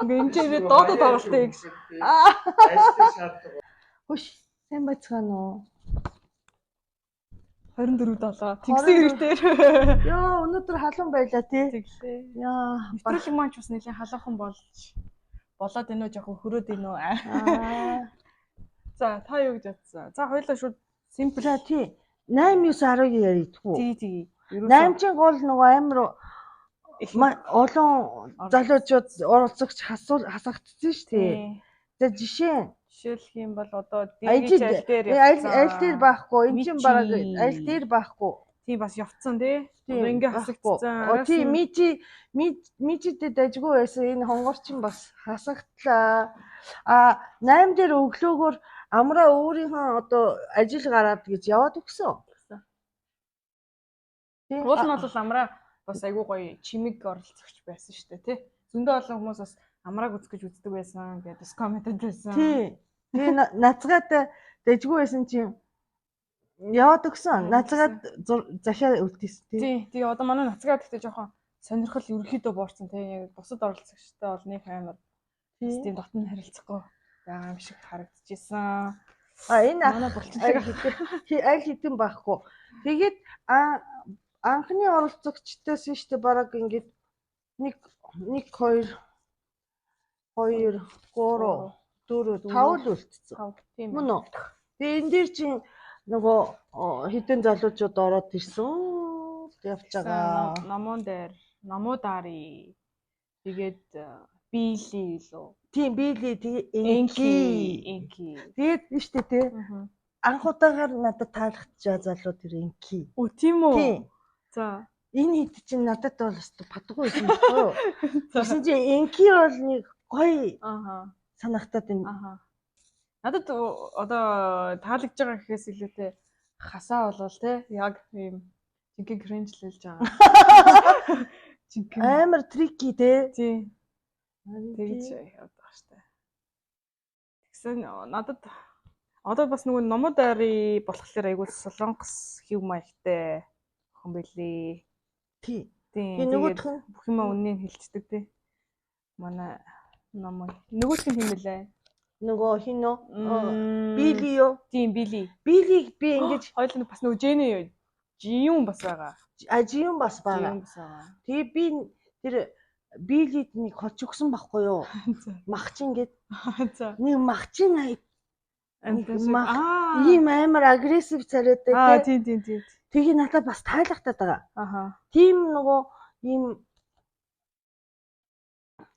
Ингээ энэ чинь би доода тоглолтыг гэж. Аа. Ажлын шаардлага. Хөш, сайн байцгаана уу? 24 7. Тэгсэн хэрэгтэй. Йоо, өнөөдөр халуун байлаа тий. Тэглээ. Яа. Нэвтрүүлэг маань ч бас нэлээд халуухан болж болоод энэ үү, жоохон хөрөөд энэ үү. Аа. За, та юу гэж бодсон? За, хоёлаа шууд simple. За тий. 8 9 10-ыг яригдгүй. Тий, тий. 8 чинь гол нөгөө амар их олон залуучууд оролцогч хасуул хасагдсан шүү дээ. За, жишээ нь Жишээлх юм бол одоо аль дэргийн аль дээр аль аль дээр байхгүй. Энд чинь бараг Мичи. аль дээр байхгүй. Тийм, бас явцсан тий. Тийм, Одоо ингээ байхгүй. хасагдсан. О тийм, Мичи Мичидэд дажгүй байсан. Энэ хонгорчин бас хасагдлаа. А 8 дээр өглөөгөр амраа өөрийнхөө одоо ажил гараад гэж яваад өгсөн. Тийм. Уул нь бол амраа бас айгүй гоё чимэг оролцогч байсан шүү дээ тий. Зөндөө олон хүмүүс бас амрааг үзэх гэж үздэг байсан гэдэг бас комментэд байсан. Тийм. Тэгээ нацгаатай дажгүй байсан чинь яваад өгсөн. Нацгаад захиа үлдээсэн тийм. Тий. Тэгээ одоо манай нацгаа гэхдээ жоохон сонирхол ерөнхийдөө буурсан тий. Яг бусад оролцогчтой бол нэг амар тийм дотн харилцахгүй байгаа юм шиг харагдчихсан. А энэ ах Манай аль булчинлаг хэдэн аль хэдэн байхгүй. Тэгээд анхны оролцогчдоос нь штэ бараг ингээд 1 1 2 2 3 4 5 л үлдсэн. 5 тийм. Мөн үү? Тэгээ энэ дээр чинь нөгөө хэдэн залуучууд ороод ирсэн явж байгаа. Номон дээр номуудари тэгээд били лөө. Тийм, били, тэгээ Энки энки. энки. Тэгээд нь штэ тий анх удаагаар надад таалагдчихаа залуу тэр энки. Оо, тийм үү? Тийм. За. Энэ хэд чинь надад бол өстө падгүй байсан байхгүй юу? Тэгсэн чинь энки бол нэг гоё санагтаад энэ. Аха. Надад одоо таалагдж байгаа гэхээс илүүтэй хасаа болвол те яг ийм жинхэнэ кринж лэлж байгаа. Жинхэнэ. Амар трики те. Тийм. Тэгж явдаг штэ. Тэгсэн надад одоо бас нөгөө номодари болохоор айгуу солонгос хэв маягтай охин бэлээ. Тий. Тийм. Тэгээ нөгөөх нь бүх юма үннийг хэлцдэг тий. Манай номоо. Нөгөөх нь хэм бэлээ? Нөгөө хин нөө Били юу? Тийм, Били. Билиг би ингэж Хоёул нь бас нөгөө Жэни юу? Жиюн бас байгаа. Ажиюн бас байгаа. Жиюн бас байгаа. Тэгээ би тэр Билид нэг хоч өгсөн байхгүй юу? Махчин гээд нэг махчин Амтан шиг. Мах. Аа. Ийм амар агрессив царайтай Аа, те. тийм. Тэгээ надад бас таалагдаад байгаа. Тийм, нөгөө ийм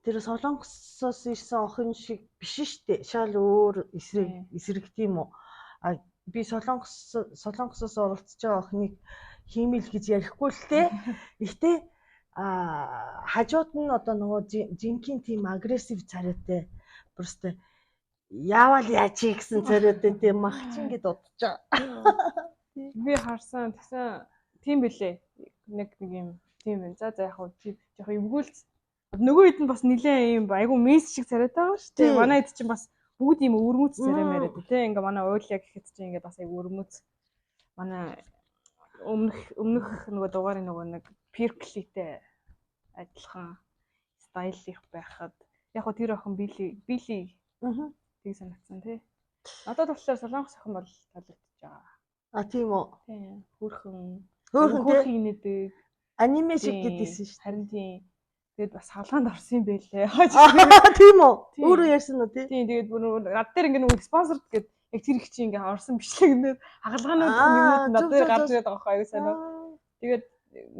тэр Солонгосоос ирсэн охин шиг биш штэ. Шал өөр эсрэг эсрэг тийм үү? А би Солонгосоос оролцож байгаа охиныг хиймэл гэж ярихгүй л те. Гэхдээ хажууд нь одоо нөгөө жинхэнэ тийм агрессив царайтай просто яавал яачи гэсэн царайтай тийм махчин гэд бодож байгаа. Би харсан. Тэгсэн тийм бэлээ. Нэг нэг юм тийм байна. За за, яг хуу тийм яг эвгүүлц. Нөгөө хэд нь бас нилээн юм айгу месс шиг царайтай байгаа шүү дээ. Тийм. Манай хэд чинь бас бүгд юм өвөрмөц царай мариад тий. Ингээ манай уйлаа гэхэд чинь ингээ бас айгу өвөрмөц. Манай өмнөх нөгөө дугаарын нөгөө нэг Перклитэй адилхан стайлих байхад яг хуу тэр охин Били Били тийг санагдсан тий. Надад болохоор солонгос охин бол таалагдчихж байгаа. А тийм үү. Тийм. Хөөрхөн. Хөөрхөн тий. Хөөрхөн инээдэг. Аниме шиг Тийм. гэдээсэн шүү дээ. Харин тийм. Тэгээд бас хаалгаанд орсон юм байлээ. Аа, тийм үү? Тийм. Өөрөө ярьсан уу тий? Тийм, тэгээд бүр нөгөө над дээр ингээ нөгөө спонсорд гээд яг тэр их чи ингээ орсон бичлэгнээр хагалгаанууд Аа, юмнууд над зөв, дээр зөв, гарч зөв. ирээд байгаа байхгүй аюу сайн. Тэгээд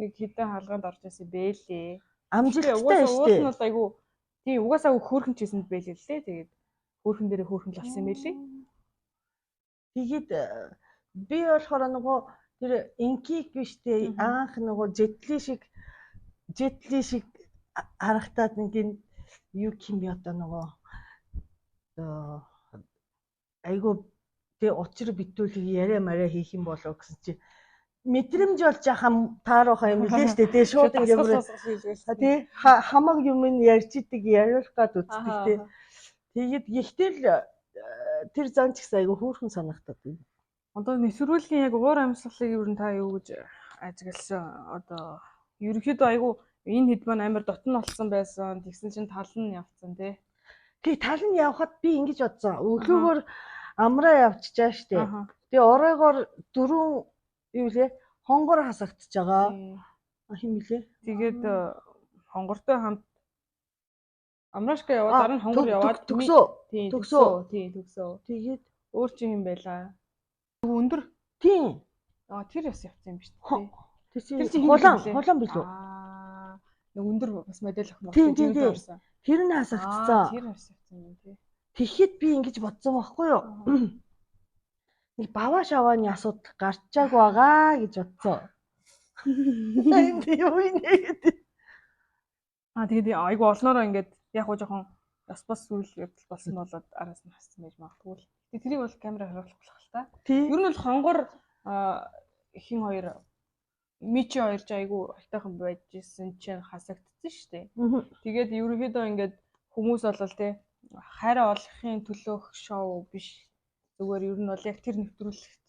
нэг хитэн хаалгаанд орж ирсэн бэлээ. Амжилттай Угаасаа шүү уул нь дээ. бол айгу тийм, угаасаа хөөрхөн ч байсан бэлээ л дээ. Тэгээд хөөрхөн дээрээ хөөрхөн л болсон юм бэлээ. Тэгээд би болохоор нөгөө тэр инкиг биш дээ анх нөгөө жетли шиг харахтаад нэг энэ юу гэх юм бэ, одоо нөгөө айгу тэг учир битүүлэг яриа мараа хийх юм болоо гэсэн чи мэдрэмж болж яхам тааруухан юм лээ штэ тий, шууд ингээ бүр тий хамаг юм нь ярьж идэг, яриулах гад үздэг тий. Тэгээд гэхдээ л тэр зан ч гэсэн айгу хөөрхөн санагтаад байна. Одоо нэвтрүүлгийн яг уур амьсгалыг ер нь та юу гэж ажигласан? Одоо ерөнхийдөө айгу Энэ хэд маань амар дотн болсон байсан. Тэгсэн чинь тал нь явцсан тий. Тий, тал нь явхад би ингэж бодсон. Өглөөгөр амраа явчихжаа штэ. Тэгээ оройгоор дөрөв юу лээ? Хонгор хасагдчихж байгаа. Хин блэ? Тэгээд хонгортой хамт Амрашка яваад дараа нь хонгор яваад төгсөө. Тий, төгсөө. Тий, төгсөө. Тэгээд өөр чи юм байлаа. Өндөр. Тийм. Аа, тэр бас явцсан юм биш үү? Тэр чинь хулаан, хулаан билүү? Аа, нэг өндөр бас модель охин болсон. Тийм, тийм. Тэр нь хасагдцсан. Тэр бас явцсан юм тий. Тэгэхэд би ингэж бодсон байхгүй юу? Нэг баваа шавааны асуудал гарчааг байгаа гэж бодсон. Энд юу юм гэдэг. Аа, тэгээд айгу олноороо ингээд яг гоо жоохон ёс бос үйл явдал болсон болоод араас нь хассан байж магадгүй л. Тэгээд тэрийг бол камера харуулах болох л та. Ер нь бол хонгор хин хоёр Мичи хоёр ч айгу айтайхан байж исэн чинь хасагдсан шүү дээ. Тэгээд ерөнхийдөө ингээд хүмүүс болол те хайраа олохын төлөөх шоу биш. Зүгээр ер нь бол яг тэр нэвтрүүлэгт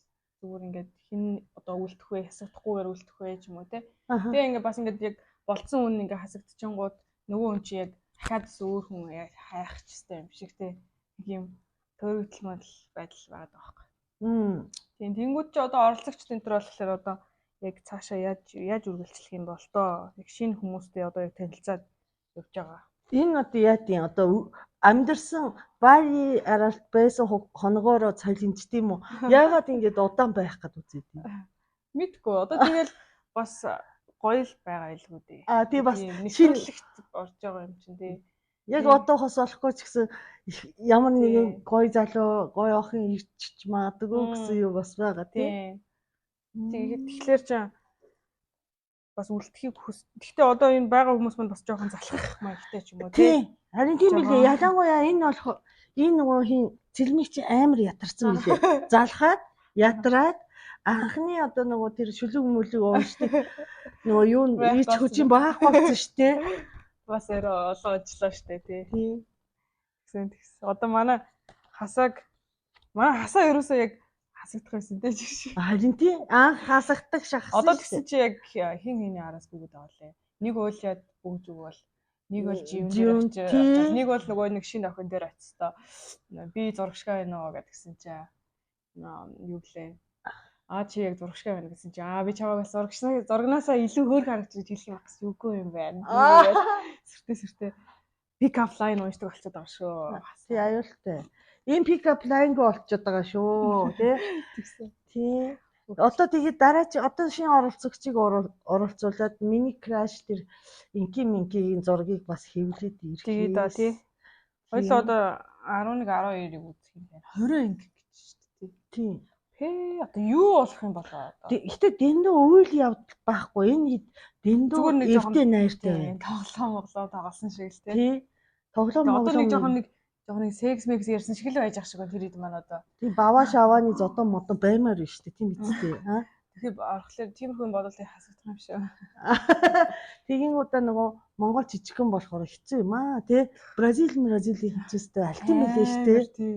зүгээр ингээд хин одоо үлдэх вэ, хасагдахгүйгээр үлдэх вэ ч юм уу те. Тэгээ ингээд бас ингээд яг болцсон үн ингээд хасагдчихэнгууд нөгөө хүн чи яг дахиад бас өөр хүн яг хайх ч гэсэн юм шиг те. Нэг юм төрөгдөл модал байдал байгаа байхгүй. Тийм, тэнгууд чи одоо оролцогчд энэ төр болохоор одоо яг цаашаа яаж яаж үргэлжлэх юм бол тоо. Яг шинэ хүмүүстэй одоо яг танилцаад явж байгаа. Энэ одоо яа тийм одоо амьдарсан Бали аралт байсан хоногоороо цалинжд юм уу? Яагаад ингэж удаан байх гээд үзээд юм? Мэдгүй. Одоо тэгэл бас гоё л байгаа илгүү дээ. Аа, тий, бас нэвтрүүлэгт орж байгаа юм чинь тий. Яг одоо хос олохгүй ч гэсэн ямар нэгэн гоё залуу, гоё охин ирчих магадгүй гэсэн юм бас байгаа тий. Тэгээд тэгэхээр чи бас үлдэхийг хүс. Гэхдээ одоо энэ байгаа хүмүүс мань бас жоохон залхах маягтай ч юм уу тий. Харин тийм билээ. Ялангуяа энэ болох энэ нөгөө хин цэлмийг чи амар ятарсан билээ. Залхаад ятраад анхны одоо нөгөө тэр шүлэг мүлэг уушдаг нөгөө юу ийч хүчин байхгүй болсон шүү дээ. Бас арай олон ажиллаа шүү дээ тий. Тэгсэн тэгсэн. Одоо манай хасааг манай хасаа ерөөсөө яг хасагдах байсан дээ чи. Харин тий, анх хасагдаг шахсан. Одоо тэгсэн чи яг хин хиний араас бүгд авлаа. Нэг уйлаад бүгж өгвөл нэг бол живэн дээр очиж, нэг бол нөгөө нэг шинэ охин дээр очистоо. Би зурагшгаа байна уу гэдгсэн чи юу гэлээ. Аа, чи яг зурагшгаа байна гэсэн чи аа би чамайг бас зурагшнаа зургнаасаа илүү хөөр харагдчих гэж хэлэх юм бас үгүй юм байна. Сэртээ сэртээ pick up line уншдаг болчиход байгаа шүү. Тий, аюултай. Энэ pick up line-г болчиход байгаа шүү, тий. Тэгсэн. Тий. Одоо тэгээд дараа чи одоо шинэ оролцогчийг оролцуулаад миний crush тэр инки минкигийн зургийг бас хэвлээд ирэх. Тэгээ да тий. Хоёул одоо 11 12-ыг үзэх юм байна. 20 анги гэж шүү дээ. Тий. Пэ одоо юу болох юм болоо одоо. Гэтэ дэндүү үйл явдал байхгүй. Энэ дэндүү эвтэй найртай байна. Тоглоом моглоо тоглосон шиг л тий. Тоглоом моглоо. Одоо нэг жоохон нэг жоохон нэг секс мекс ярьсан шиг л байж ах шиг байна тэр хэд маань одоо. Тийм, баваа шавааны зодон модон баймаар байна шүү дээ. Тийм биз дээ. Аа. Тэгэхээр орохлоор тиймэрхүү юм бодвол хасагдах юм шиг. Тэгин удаа нөгөө Монгол жижигхэн болохоор хэцүү юм аа тий. Бразил Бразилийн хэцүүстэй альтын мэлээ шүү дээ. Тий.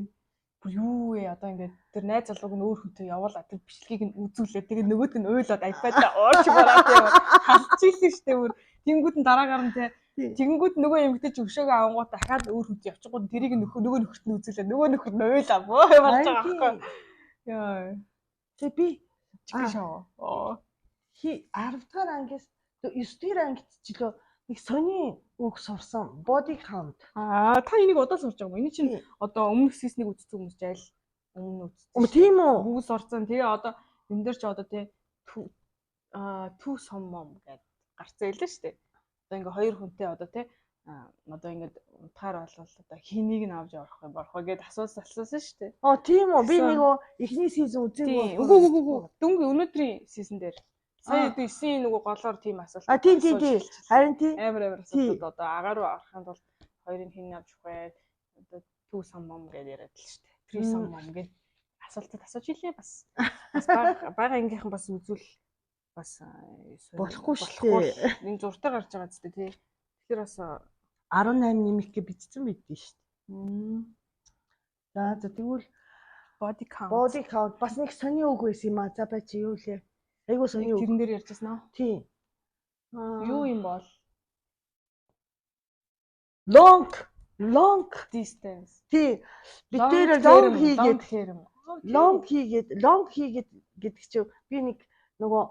Бүр юу вэ одоо ингээд тэр найз залууг нь өөр хүнтэй явуулаад тэр бичлэгийг нь үзүүлээд тэгээ нөгөөд нь уйлаад iPad-а уурч бараад тийм халчилсан шүү дээ бүр. Тэнгүүд нь дараагаар нь тий. Тэгэнгүүт нөгөө эмэгтэй чи өшөөгөө авангууд дахиад өөр хүнтэй явчихгууд тэрийг нөхөр нөгөө нөхөрт нь үзүүлээ нөгөө нөхөр нь уйлаа бөө болж байгаа байхгүй. Яа. Тэг би чиг шоу. Оо. 10 дугаар ангиас 9 дугаар ангид ч лөө нэг сони үг сурсан. Body count. Аа, та энийг одоо сурч байгаа юм. Энэ чинь одоо өмнөх season-ыг үзсэн хүмүүс ч аль өмнө үзсэн. Тийм үү? Бүгд сурцсан. Тэгээ одоо энэ дээр ч одоо тий two some mom гэдэг гарцсан илээ шүү дээ. Одоо ингээ хоёр хүнтэй одоо тий одоо ингээд унтахаар болвол одоо хэнийг нь авч явах юм борох вэ гэд асуусан шүү дээ. Оо, тийм үү? Би нэг эхний season үзээгүй. Үгүй үгүй үгүй. Дөнгө өнөөдрийн season дээр. Сая 9-ийн нөгөө голоор тийм асуулт. А тийм тийм тийм. Харин тийм. Амар амар асуултууд одоо агаар руу орохын тулд хоёрыг хэн авч явах вэ? Одоо two some mom гэдээ яриад л шүү дээ. Three some mom гэд асуултад асууж илээ бас. Бас бага ангийнхан бас үзвэл бас болохгүй шүү дээ. Энэ зуртаа гарч байгаа зү тий. Тэгэхээр бас 18 нэмэх гэж бичсэн байдгийг шүү дээ. За за тэгвэл body count. Body count бас нэг сони үг байсан юм а. За бай чи юу лээ? Айгуу сони үг. Тэрэн дээр ярьжсэн аа. Тийм. Юу юм бол? Long long Distance. Тий. Бид тэр long хийгээд term. Long хийгээд гэдэг чинь би нэг нөгөө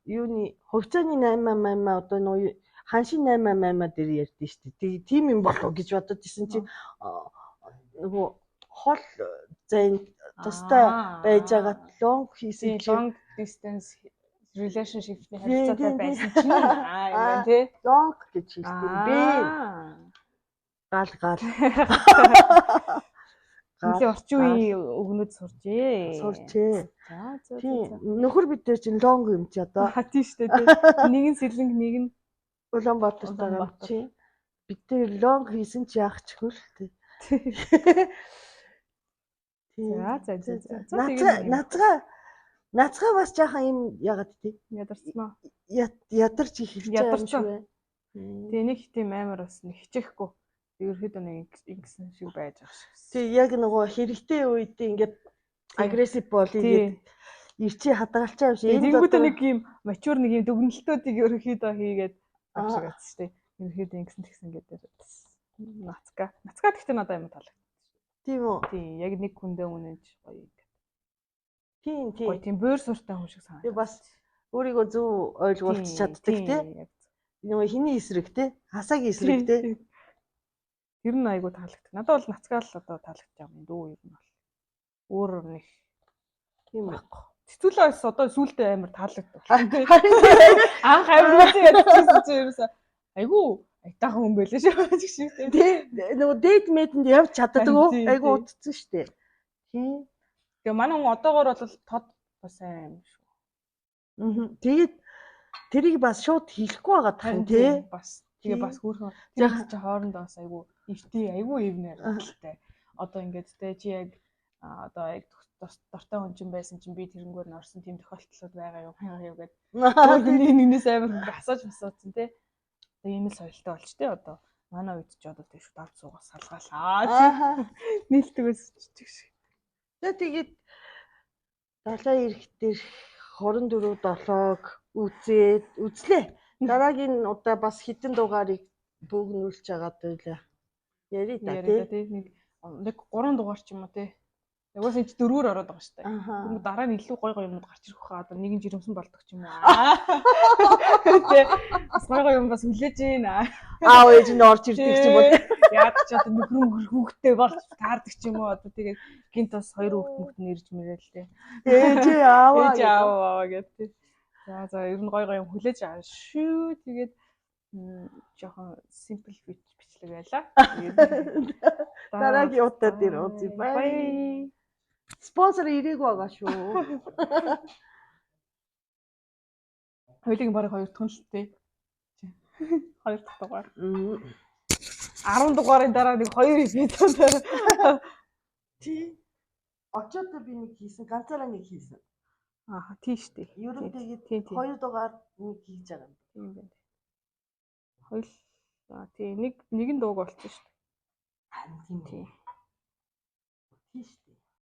юуны хувьцааны 8 8 одоо нөгөө ханшин 8 8 дээр ярьдэн шүү дээ. Тийм юм болов гэж бодод исэн чинь нөгөө хол зайн тустай байж байгаа long хийсэн чинь long distance relationship-ний харилцаатай байсан чинь аа юм байна тий. Long гэж хэлдэг юм бэ. Гал гал. Нэлийн орчин үеийн үгнүүд сурчээ. Сурчээ. За. Тийм. Нөхөр бид дээр чинь long юм чи одоо. Аа, тийм шүү дээ тий. Нэг нь сэлэнг, нэг нь Улаанбаатар байгаа юм чи. Бид тэр long хийсэн чи яах ч хөл тий. За. За, наацгаа наацгаа бас жаахан юм яагаад тий. Ядарсан уу? Ядарч эхэлж байгаа юм шиг байна. Тэгээ нэг тийм амар бас нэг хичээхгүй. Ерөөхдөө нэг ингэсэн шиг байж байгаа шиг. Тий, яг нөгөө хэрэгтэй үед ингээд aggressive болъё гээд ирчи хадгалчаа юм шиг. Энд тэнгуүтэ нэг юм mature, нэг юм дүгнэлтүүдийг ерөнхийдөө хийгээд авах шиг байсан шүү дээ. Ерөнхийдөө ингэсэн тэгсэн гэдэг. Нацка. Нацка гэхдээ надад амар таалагдсан. Тийм үү? Тийм, яг нэг хүндээ үнэж гоё. Тийм. Гоё тийм буур суртай хүн шиг санагдав. Тэгээ бас өөрийгөө зөв ойлгуулж чаддаг тий. Нөгөө хиний эсрэг тий. Хасаагийн эсрэг тий. Тэр нь айгу таалагддаг. Надад бол нацгаа л одоо таалагдж байгаа юм дөө ер нь бол. Өөр нэг тийм байхгүй. Цэцүүлээ бас одоо сүултээ амар таалагддаг. Анх амар үзэн ядчихсан чи ерөөсөө айгу айтаахан хүн байлаа шүү гэх шиг тий. Нөгөө date мэдэнд явж чаддаг уу? Айгу утцсан шүү дээ. Тийм. Тэгээ манай хүн одоогоор бол тод бас сайн юм шүү. Аа. Тэгээд тэрийг бас шууд хэлэхгүй байгаа тань тий. Бас тэгээ бас хөөрхөн тэр чи хоорондоо бас айгу эртээ айгу ивнэр хөлтэй. Одоо ингээд те чи яг одоо яг дортой хүн чинь байсан чинь би тэрнгээр нь орсон тийм тохиолдлууд байгаа юу байгаа юу гэд. Нэг нэгнээс амар асууж асуусан те. Одоо ийм л соёлтой болж те одоо манай үед ч одоо тэг шүүд авч суугаа салгаалаа. Нийлдэг байсан ч шиг. За, тэгээд далайн эрх дээр 24 7-ог үзээд үзлээ. Дараагийн удаа бас хэдэн дугаарыг бөөгнүүлж байгаа даа. Яри та тий. Нэг нэг 3 дугаар ч юм уу тий. Угаасаа энэ дөрвөөр ороод байгаа шүү дээ. Тэгмээ дараа нь илүү гой гой юмнууд гарч ирэх хаа. Одоо нэгэн жирэмсэн болдог ч юм уу. Тэ. Бас гой гой юм бас хүлээж гин. Аав ээж нь орж ирдэг ч юм уу. Яг ч одоо нөхөр мөхөр хүүхдтэй болж таардаг ч юм уу. Одоо тэгээд гинт бас хоёр хүүхд мөхд нэрж мэрэл тэ. Ээж ааваа. Ээж ааваа гэдэг. За, ер нь гой гой юм хүлээж аа шүү. Тэгээд жоохон simple бичлэг байлаа. Тэгээд дараагийн удаа дээр уулзъя. Bye. Спонсор ирээгүй байгаа шүү. Хоёулын бараг хоёр дахь нь л тээ. Хоёр дахь дугаар. 10 дугаарын дараа нэг хоёр эпизод. Тий. Очоод би нэг хийсэн, ганцаараа нэг хийсэн. Аа, тий штэ. Ер нь тэгээд тий. хоёр дугаар нэг хийж байгаа юм. Тийм байна. Хоёул аа тий, нэг нэгэн дууг болчихсон шүү Харин тийм дээ. үү. Тий. Тий штэ.